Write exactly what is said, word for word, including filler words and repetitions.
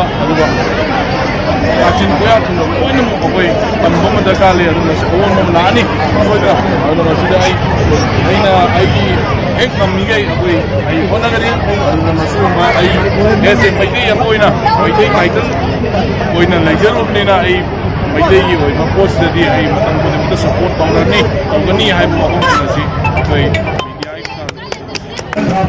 ꯑꯗꯨꯒ ꯀꯥꯆꯤꯟ ꯀꯣꯌꯥ ꯊꯨꯡꯅ ꯂꯣꯏꯅꯃꯛ ꯑꯩꯈꯣꯏ ꯇꯝꯕ ꯑꯃ ꯗꯔꯀꯥꯔ ꯂꯩ꯫ ꯑꯗꯨꯅ ꯃꯁꯤ ꯑꯑꯣꯟꯕ ꯑꯃ ꯂꯥꯛꯑꯅꯤ ꯁꯣꯏꯗꯅ꯫ ꯑꯗꯨꯅ ꯃꯁꯤꯗ ꯑꯩ, ꯑꯩꯅ ꯑꯩꯒꯤ ꯍꯦꯛ ꯉꯝꯃꯤꯈꯩ ꯑꯩꯈꯣꯏ, ꯑꯩ ꯍꯣꯠꯅꯒꯅꯤ꯫ ꯑꯗꯨꯅ ꯃꯁꯤꯒꯨꯝꯕ ꯑꯩ as a ꯃꯩꯇꯩ ꯑꯃ ꯑꯣꯏꯅ, ꯃꯩꯇꯩ title ꯑꯣꯏꯅ ꯂꯩꯖꯔꯨꯕꯅꯤꯅ, ꯑꯩ ꯃꯩꯇꯩꯒꯤ ꯑꯣꯏꯕ ꯄꯣꯠꯁꯤꯗꯗꯤ ꯑꯩ ꯃꯇꯝ ꯈꯨꯗꯤꯡꯃꯛꯇ support ꯇꯧꯔꯅꯤ, ꯇꯧꯒꯅꯤ ꯍꯥꯏꯕ ꯋꯥꯐꯝꯁꯤꯡ ꯑꯁꯤ ꯑꯩꯈꯣꯏ ꯃꯤꯗꯤꯌꯥꯒꯤ ꯈꯨꯠꯊꯥꯡꯗ